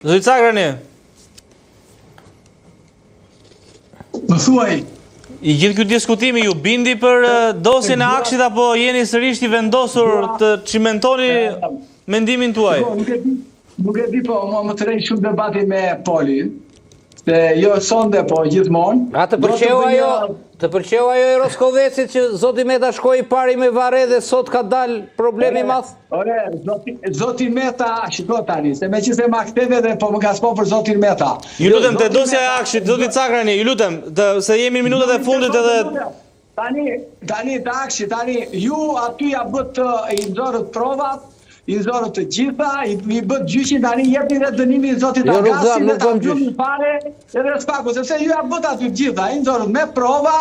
Zoti Cakrani. Më thuaj. I gjithë ky diskutimi ju bindi për dosjen e AKSHI-t apo jeni sërish i vendosur të çimentoni mendimin tuaj? Po, nuk e di, nuk e di po, mua më tërheq shumë debati me Polin. Se jo sonde, po gjithmonë. A të pëlqeu ajo, të pëlqeu ajo e Roskovecit që zoti Meta shkoi i pari me varre dhe sot ka dal problemi i madh? Ore, zoti, zoti Meta, shiko tani, se meqenëse ma ktheve dhe po më ngacmon për zotin Meta. Ju lutem te dosja e AKSHI-t, zoti Cakrani, ju lutem, të, se jemi në minutat e fundit edhe Tani, tani te AKSHI, tani ju aty ja bëtë i nxorët provat, i nxorët të gjitha, i, i bëtë gjyqin, tani jepni dhe dënimin zotit jo, Agasi dhe ta mbyllim fare edhe SPAK-u, sepse ju ja bëtë aty të gjitha, i nxorët me prova,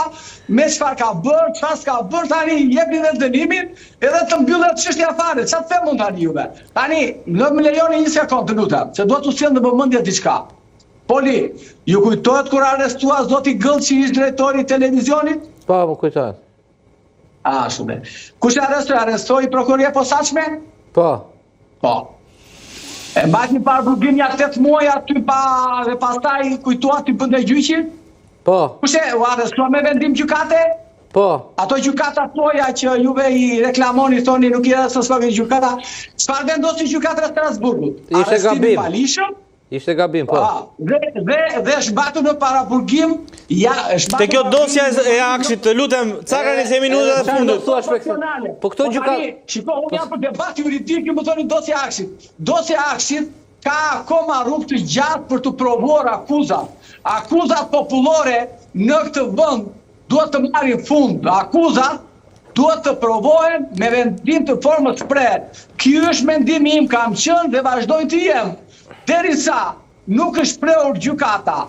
me çfarë ka bërë, çfarë s'ka bërë, tani jepni dhe dënimin, edhe të mbyllet çështja fare, çfarë të them unë tani juve? Tani, në më lejoni një sekondë të lutem, se dua t'u sjell në vëmendje diçka. Poli, ju kujtohet kur u arrestua zoti Gëllçi ish drejtori i televizionit? Po, më kujtohet. A, shumë. Kush e arrestoi? Arrestoi prokuroria e posaçme? Po. Po. E mbajti në paraburgim ja 8 muaj aty pa dhe pastaj kujtua t'i bënte gjyqin? Po. Kush e u arrestua me vendim gjykate? Po. Ato gjykata tuaja që juve i reklamoni thoni nuk i arreston gjykata, çfarë vendosi gjykata e Strasburgut? Ishte gabim. I paligjshëm? Ishte gabim, po. Ah, dhe dhe dhe është mbajtur në paraburgim, ja, është mbajtur. Te kjo dosja e AKSHI-t, të lutem, Cakrani se minutat e fundit. Thua shpejt. Po këto gjykat, shiko, unë jam për debat juridik, ju më thoni dosja e AKSHI-t. Dosja e AKSHI-t ka akoma rrugë të gjatë për të provuar akuzat. Akuzat popullore në këtë vend duhet të marrin fund. Akuzat duhet të provohen me vendim të formës së prerë. Ky është mendimi im, kam qenë dhe vazhdoj të jem. Derisa nuk është shprehur gjykata.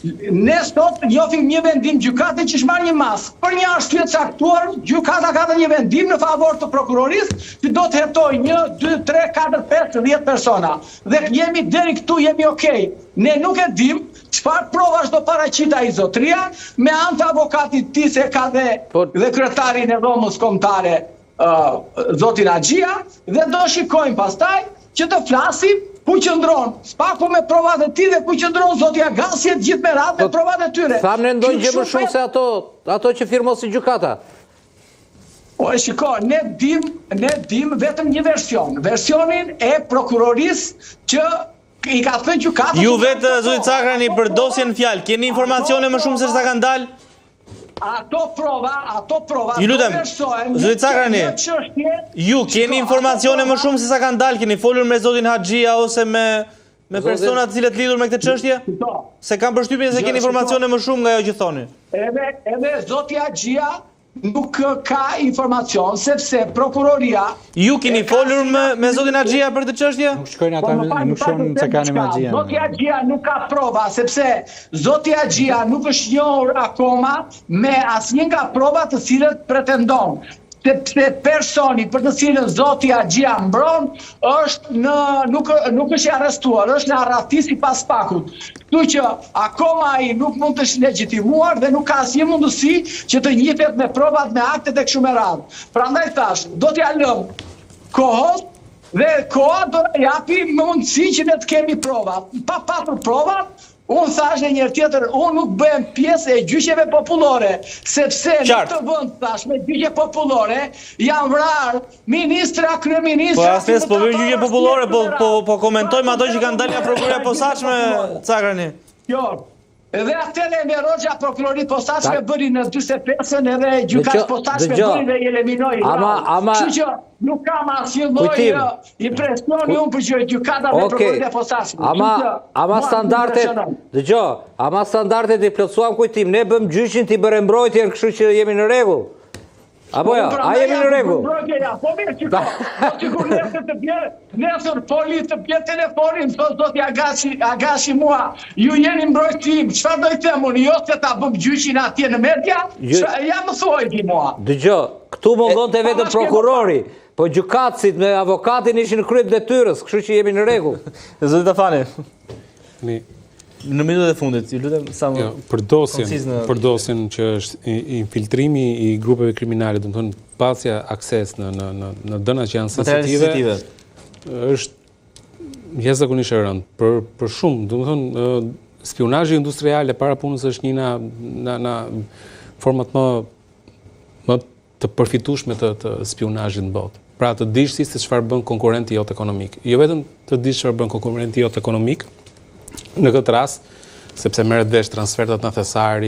Ne sot njohim një vendim gjykate që është marrë një masë. Për një arsye të caktuar, gjykata ka dhënë një vendim në favor të prokurorisë që do të hetojë 1, 2, 3, 4, 5, 10 persona. Dhe jemi deri këtu jemi okay. Ne nuk e dim Çfarë provash do paraqit ai zotëria me anë të avokatit të tij se ka dhe po, dhe kryetarin e dhomës kombëtare uh, zotin Haxhia dhe do shikojmë pastaj që të flasim ku qëndron SPAK-u me provat e tij dhe ku qëndron zoti Agasi e të gjithë me radhë me po, provat e tyre. Thamë ne ndonjë gjë më shumë se ato ato që firmosi gjykata. Po e shiko, ne dim, ne dim vetëm një version, versionin e prokurorisë që I ka thënë gjykata. Ju vetë zoti Cakrani për dosjen në fjalë, keni informacione më shumë se sa kanë dalë? Ato prova, ato prova Ju lutem, zoti Cakrani. Ju keni informacione më shumë se sa kanë dalë, keni folur me zotin Haxhia ose me me persona të cilët lidhur me këtë çështje? Po. Se kam përshtypjen se keni informacione më shumë nga ajo që thoni. Edhe edhe zoti Haxhia Nuk ka informacion, sepse prokuroria... Ju keni folur me, me zotin Haxhia për këtë çështje? Nuk shkojnë ata, po, nuk shkojnë Cakrani me Haxhian. Zoti Haxhia nuk ka prova, sepse zoti Haxhia nuk është njohur akoma me asnjë nga provat të cilët pretendon sepse personi për të cilën zoti Haxhia mbron është në nuk nuk është i arrestuar, është në arrati sipas SPAK-ut. Kështu që akoma ai nuk mund të është legjitimuar dhe nuk ka asnjë mundësi që të njihet me provat, me aktet e kështu me radhë. Prandaj thashë, do t'ia lëmë kohës dhe koha do na japi mundësi që ne të kemi provat. Pa patur provat, unë thashë dhe një herë tjetër, unë nuk bëhem pjesë e gjyqeve popullore, sepse në këtë vend thashë me gjyqe popullore janë vrarë Ministra, kryeministra, Po as ne s'po bëjmë gjyqe popullore, po po po komentojmë ato që kanë dalë nga prokuroria e posaçme, Cakrani. Jo. Edhe atëherë Enver Hoxha prokurori të posaçme bëri në 45-ën edhe gjykatë të posaçme bëri dhe i eliminoi. Ama ama Kështu që nuk kam asnjë lloj impresioni unë për gjykatat dhe prokuroritë e posaçme. Ama ama standardet, dëgjo, ama standardet i plotësuam Kujtim, ne bëmë gjyqin ti bëre mbrojtjen, kështu që jemi në rregull. Apo jo, a jemi në rregull? Po mirë, shiko, po sikur nesër të bjerë, nesër poli të bjerë telefonin, thotë zoti Agashi, Agashi mua, ju jeni mbrojtësi im, çfarë do i them unë, jo se ta bëmë gjyqin atje në media, ja më thuaj ti mua. Dëgjo, këtu mungonte vetëm prokurori, po gjykatësit me avokatin ishin në krye të detyrës, kështu që jemi në rregull. Zoti Tafani. Mi Në minutat e fundit, ju lutem sa më jo, për dosjen, në... për dosjen që është infiltrimi i grupeve kriminale, domethënë pasja akses në në në në dhëna që janë sensitive, është. jashtëzakonisht e rëndë për për shumë, domethënë spiunazhi industrial e para punës është një nga nga nga format më më të përfitueshme të të spiunazhit në botë. Pra të dish ti se çfarë bën konkurrenti jot ekonomik. Jo vetëm të dish çfarë bën konkurrenti jot ekonomik në këtë rast, sepse merret vesh transfertat në thesari,